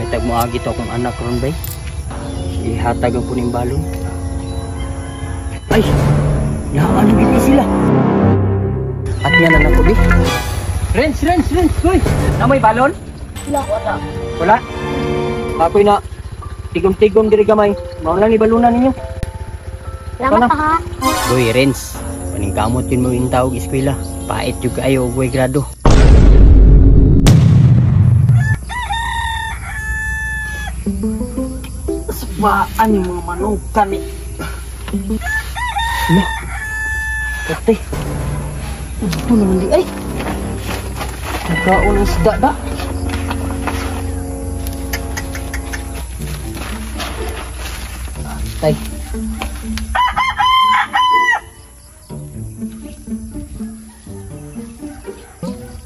May tagmuagi to akong anak ron bay. Ihatag ang puning balon. Ay! Naano gid sila. At yan na ko bi. Renz, Renz, Renz, hoy. Na may balon? Wala. Wala. Ako'y na tigom-tigom diri gamay. Mao lang ni balunan ninyo. Salamat pa ha. Boy, Renz, paningkamot yun mo yung tawag eskwela. Pait yung kayo, boy, grado. Sabaan yung mga manukan eh. Ano? Kate. Ito naman di ay. Nagkaon ang isda ba? Tay.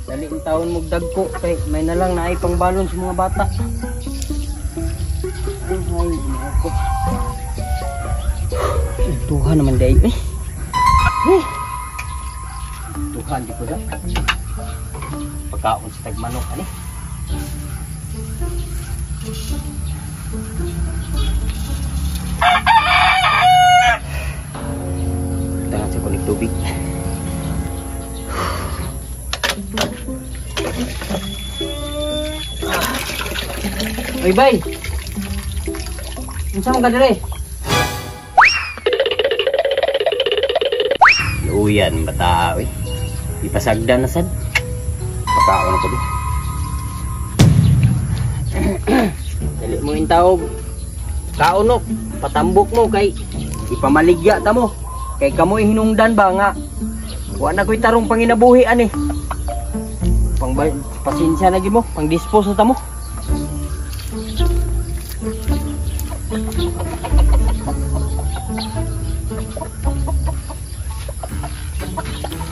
Dali ang taon mugdagko kay may nalang naay pangbalon sa mga bata. Ay, ay, ko. Tuhan naman dahil eh. Eh. Tuhan di ko da. Pagkaon sa tagmanok ani. Tangan sa kunig tubig. Oy, bay. Unsa man ka dire? Luyan bata oy. Ipasagdan na sad. Pakaon na ko di. Dali mo yung tawag. Kaunok, patambok mo kay ipamaligya ta mo. Kay kamoy hinungdan ba nga. Wa na ko'y tarong panginabuhi ani. Pang pasensya na gid mo, pang dispose na ta mo.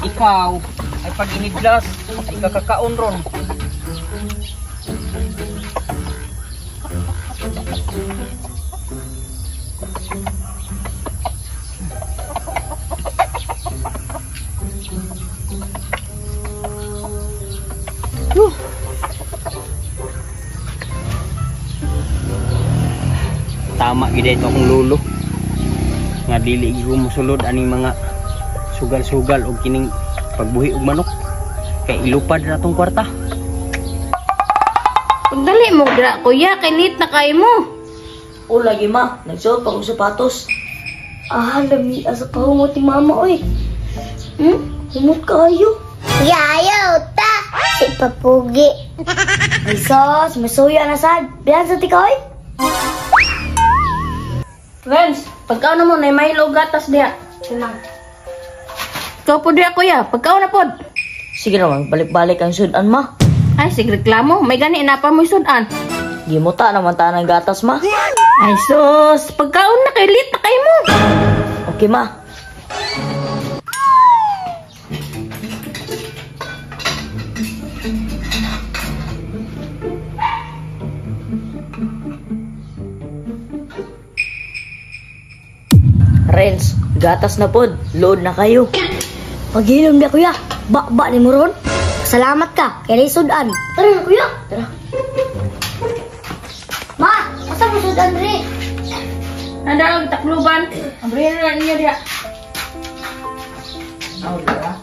Ikaw ay pag iniglas ay kakakaon ron. Tama gid ito akong lulo nga dili gyud ko mosulod aning mga sugal-sugal og kining pagbuhi og manok kay ilupad ra tong kwarta. Pagdali mo dira kuya kay late na kay mo. O lagi ma, nagsuot pa kog sapatos. Ah, lami asa kahumot ni mama oy. Humot kayo. Kuya, ayaw ta. Si papugi. Ay sos, masuya na sad. Bilan sa tika oy. Renz, pagkaon na mo na may og gatas diha. Lang. Ikaw po diha kuya, pagkaon na pod. Sige naman, balik-balik ang sudan ma. Ay, sige reklamo, may gani na pa mo'y sudan. Gimuta naman ta ng gatas ma. Ay sos, pagkaon na kay late na kay mo. Okay ma. Renz, gatas na pod, load na kayo. Paghinom niya kuya, ba-ba ni mo ron. Salamat ka, kay sudan. Tara na kuya. Tara. Ma, asa mo sudan ri? Nanda ang takluban. Abrihin na ninyo diha. Aw, diha.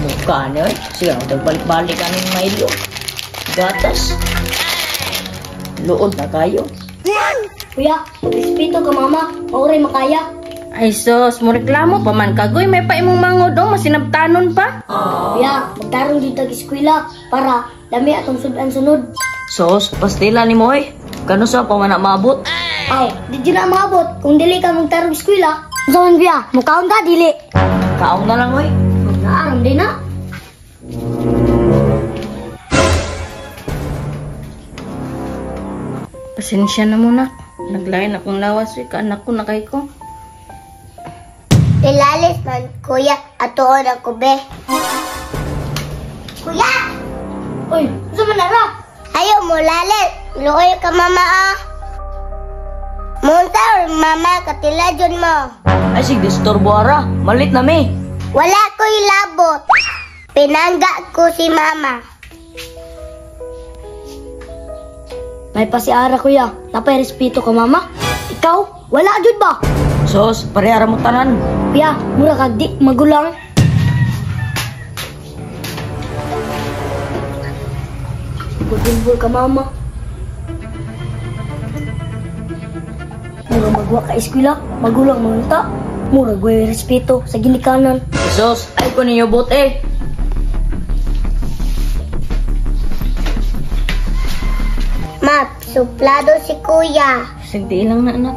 Mukha niyo eh. Sige, magbalik-balik aning mailo. Gatas. Luod na kayo. Kuya, respeto ka mama. Oray makaya. Ay sos, mo reklamo pa man kagoy. May pa imong mangod o, masinabtanon pa. Kuya, magtarong dito ang eskwela para lami atong sudan sunod. Sos, pastila ni mo eh. Kano sa pa man na maabot? Ay, di dyan na maabot kung dili ka magtarong eskwela. Saan kuya, mukaon ka dili. Kaon na lang oy. Naaram din na. Pasensya na muna. Naglain akong lawas eh. Kaanak ko na kay ko. Ilalis man, kuya. Atuon ako, be. Kuya! Uy, saan man nara? Ayaw mo, lalit. Luoy ka, mama, ah. Munta or mama, katila dyan mo. Ay sig disturbo ara, malit na mi. Wala ko'y labot. Pinangga ko si mama. May pasiara kuya, napay respeto ka mama. Ikaw, wala jud ba? Sos, parehara mo tanan. Kuya, mura kag di magulang. Gugumbol ka mama. Mura magwa ka eskwela, magulang mangunta. Mura goy respeto sa ginikanan. Sos, ay ko ninyo bot eh. Map, suplado si kuya. Sigdi lang na anak.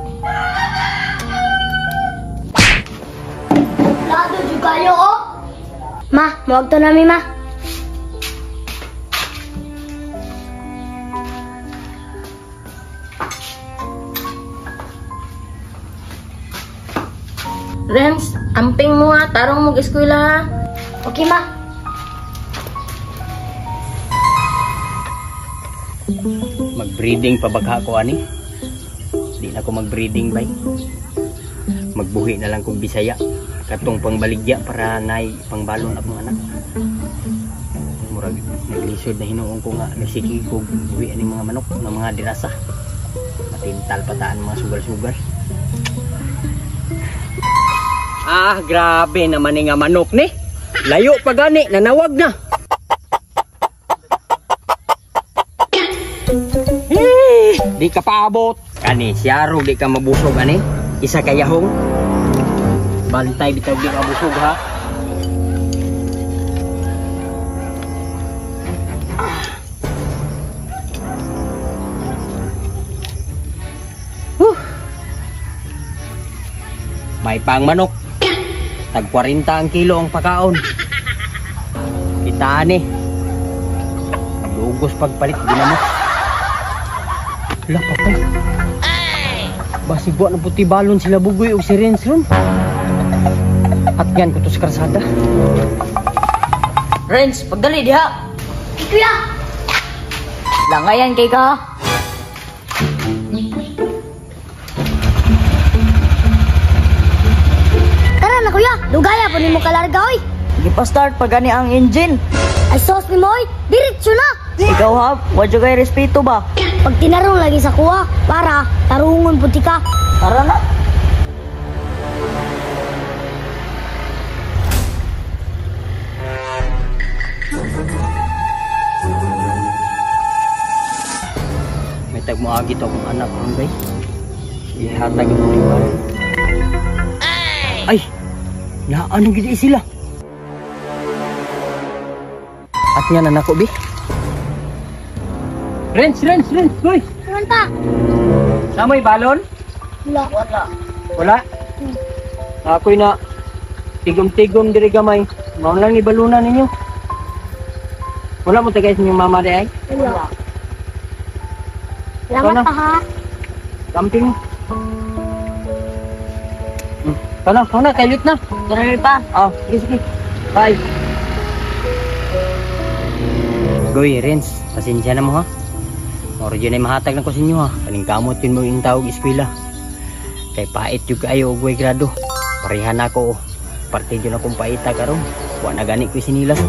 Suplado jud kayo oh. Ma, moadto to nami ma. Renz, amping mo ha, tarong mo eskwela ha. Okay ma. Magbreeding pa bagha ko ani. Di na ko magbreeding bay. Magbuhi na lang kong Bisaya. Katong pangbaligya para nay pangbalon akong anak. Murag naglisod na hinuon ko nga nagsige ko buhi ani mga manok nga mga dirasa. Matintal pataan mga sugal-sugal. Ah, grabe naman ni nga manok ni. Layo pa gani, nanawag na. Eh, di ka paabot. Kani, siyaro di ka mabusog ani. Isa ka yahong. Bantay bitaw di ka mabusog ha. Huh. May pang manok. Tag 40 ang kilo ang pakaon. Kitaan eh. Lugos pagpalit ginamo. Wala pa pa. Basig wa na puti balon sila Bugoy og si Renz ron. At yan ko to sa karsada. Renz, pagdali diha. Kuya! Langayan kay ka. Tara na kuya, dugaya po nimo kalarga oy. Gipa-start pa gani ang engine. Ay sos nimo oy, diretso na. Ikaw ha, wa jud kay respeto ba? Pag tinarong lagi sa kuha, para tarungon puti ka. Tara na. May tagmoagi to akong anak ron bay. Ihatag ang mga. Ay! Naano gid sila? At nga na nako bi. Renz, Renz, Renz, boy. Turon pa. Samoy balon? Wala. Wala. Wala. Ako'y na tigom-tigom diri gamay. Mao lang ni balunan ninyo. Wala mo tagay sa inyong mama di ay? Wala. Salamat na. pa ha. Camping. Tara, tara, kailit na. Tara pa. Ah, sige, sige. Bye. Goy, Renz, pasensya na mo ha. Moro dyan ay mahatag na ko sa inyo ha. Paningkamot yun mo yung tawag eskwela. Kay pait yung kayo og way grado. Pareha na ako. Parte dyan akong paita karon. Wa na gani ko sinilas.